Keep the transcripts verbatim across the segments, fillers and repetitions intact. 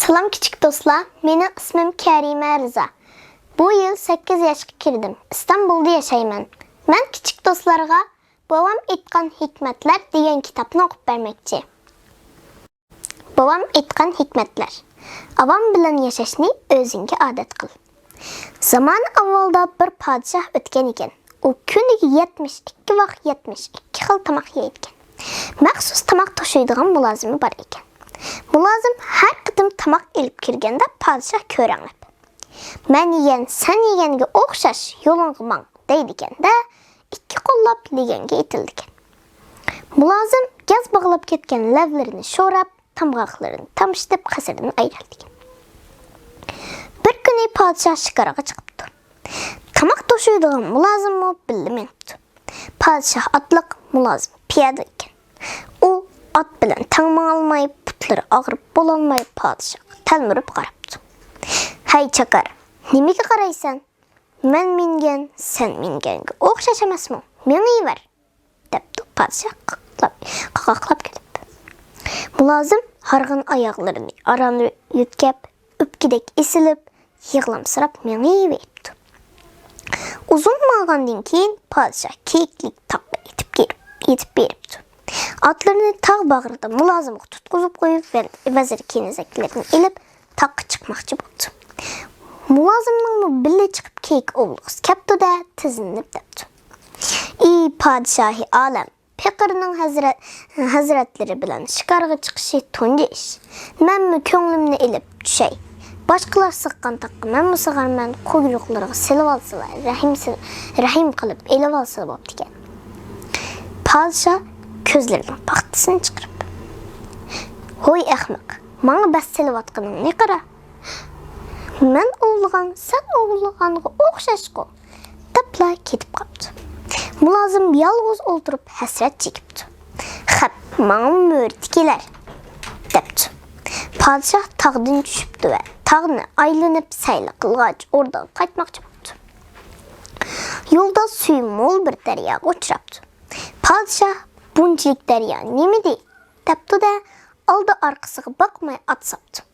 سالام كىچىك دوستلار، مېنىڭ ئىسمىم كەرىمە رىزا. بۇ يىل سەككىز ياشقا كىردىم. ئىستانبۇلدا ياشايمەن. مەن كىچىك دوستلارغا بوۋام ئېيتقان ھېكمەتلەر دېگەن كىتابنى ئوقۇپ بەرمەكچى. بوۋام ئېيتقان ھېكمەتلەر. ئاۋام بىلەن ياشاشنى ئۆزۈڭگە ئادەت قىل. زامانى ئاۋۋالدا بىر پادىشاھ ئۆتكەن ئىكەن. ئۇ كۈنىگە يەتمىش ئىككى ۋاق يەتمىش ئىككى خىل تاماق يەيدىكەن. مەخسۇس تاماق توشۇيدىغان مۇلازىمى بار ئىكەن. مۇلازىم ھەر قېتىم تاماق ئېلىپ كىرگەندە پادىشاھ كۆرەڭلەپ، «مەن يېگەن سەن يېگەنگە ئوخشاش، يولۇڭغا ماڭ» دەيدىكەن-دە، ئىككى قوللاپ لېگەنگە ئېتىلىدىكەن. مۇلازىم گەز باغلاپ كەتكەن لەۋلىرىنى شوراپ، تامغاقلىرىنى تامشىتىپ قەسىردىن ئايرىلىدىكەن. بىر كۈنى پادىشاھ شىكارغا چىقىپتۇ. تاماق توشۇيدىغان مۇلازىممۇ بىللە مېڭىپتۇ. پادىشاھ ئاتلىق، مۇلازىم پىيادە ئىكەن. ئۇ ئات بىلەن تەڭ ماڭالماي، پۇتلىرى ئاغرىپ بولالماي پادىشاھقا تەلمۈرۈپ قاراپتۇ. «ھەي چاكار، نېمىگە قارايسەن؟ مەن مىنگەن سەن مىنگەنگە ئوخشاش ئەمەسمۇ؟ مېڭىۋەر!» دەپتۇ پادىشاھ قاقاقلاپ، قاقاقلاپ كۈلۈپ. مۇلازىم ھارغىن ئاياغلىرىنى ئاران يۆتكەپ، ئۆپكىدەك ئېسىلىپ، يىغلامسىراپ مېڭىۋېرىپتۇ. ئۇزۇن ماڭغاندىن كېيىن پادىشاھ كېيىكلىك تاغقا يېتىپ كېلىپ، يېتىپ بېرىپتۇ. ئاتلىرىنى تاغ باغرىدا مۇلازىمغا تۇتقۇزۇپ قويۇپ، ۋە-، ۋەزىر كېنىزەكلىرىنى ئېلىپ، تاغقا چىقماقچى بوپتۇ. مۇلازىمنىڭمۇ بىللە چىقىپ كېيىك ئوۋلىغۇسى كەپتۇ-دە، تىزلىنىپ دەپتۇ: «ئى پادىشاھى ئالەم، پېقىرنىڭ ھەزرەت-، ھەزرەتلىرى بىلەن شىكارغا چىقىشى تۇنجى ئىش. مەنمۇ كۆڭلۈمنى ئېلىپ چۈشەي. باشقىلار سىغقان تاغقا مەنمۇ سىغارمەن، قۇيرۇقلىرىغا سېلىۋالسىلا، رەھىمسىز، رەھىم قىلىپ ئېلىۋالسىلا بوپتىكەن.» پادىشاھ كۆزلىرىنىڭ پاختىسىنى چىقىرىپ: «ھوي ئەخمەق، ماڭا بەس سېلىۋاتقىنىڭنى قارا. مەن ئوۋلىغان سەن ئوۋلىغانغا ئوخشاشقۇ» دەپلا كېتىپ قاپتۇ. مۇلازىم يالغۇز ئولتۇرۇپ ھەسرەت چېكىپتۇ. «خەپ، ماڭىمۇ مۆرىتى كېلەر» دەپتۇ. پادىشاھ تاغدىن چۈشۈپتۇ ۋە تاغنى ئايلىنىپ سەيلە قىلغاچ ئوردىغا قايتماقچى بوپتۇ. يولدا سۈيى مول بىر دەرياغا ئۇچراپتۇ. پادىشاھ: «بۇنچىلىك دەريا نېمىدى؟» دەپتۇ-دە، ئالدى ئارقىسىغا باقماي ئات ساپتۇ.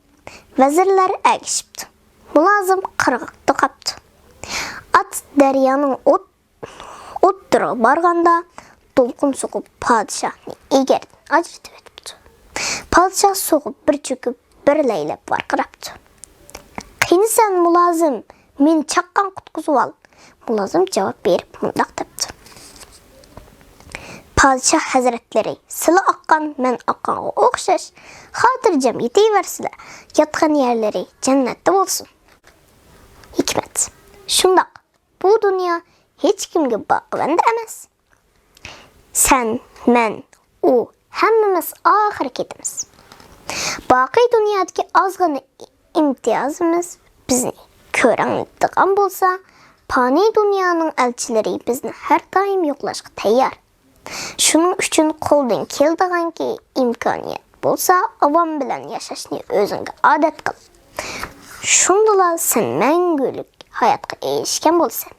ۋەزىرلەر ئەگىشىپتۇ. مۇلازىم قىرغاقتا قاپتۇ. ئات دەريانىڭ ئوت-، ئوتتۇرىغا بارغاندا، دولقۇن سوقۇپ پادىشاھنى ئېگەردىن ئاجرىتىۋېتىپتۇ. پادىشاھ سوغۇپ بىر چۆكۈپ، بىر لەيلەپ ۋارقىراپتۇ. «قېنى سەن مۇلازىم، مېنى چاققان قۇتقۇزۇۋال!» مۇلازىم جاۋاب بېرىپ مۇنداق دەپتۇ: «پادىشاھ ھەزرەتلىرى، سىلە ئاققان مەن ئاققانغا ئوخشاش، خاتىرجەم يېتىۋەرسىلە، ياتقان يەرلىرى جەننەتتە بولسۇن.» ھېكمەت. شۇنداق، بۇ دۇنيا ھېچكىمگە باقىۋەندە ئەمەس. سەن، مەن، ئۇ، ھەممىمىز ئاخىرى كېتىمىز. باقىي دۇنيادىكى ئازغىنە ئىمتىيازىمىز بىزنى كۆرەڭلىتىدىغان بولسا، پانىي دۇنيانىڭ ئەلچىلىرى بىزنى ھەر دائىم يوقلاشقا تەييار. شۇنىڭ ئۈچۈن قولدىن كېلىدىغانكى ئىمكانىيەت بولسا، ئاۋام بىلەن ياشاشنى ئۆزۈڭگە ئادەت قىل. شۇندىلا سەن مەڭگۈلۈك ھاياتقا ئېرىشكەن بولىسەن.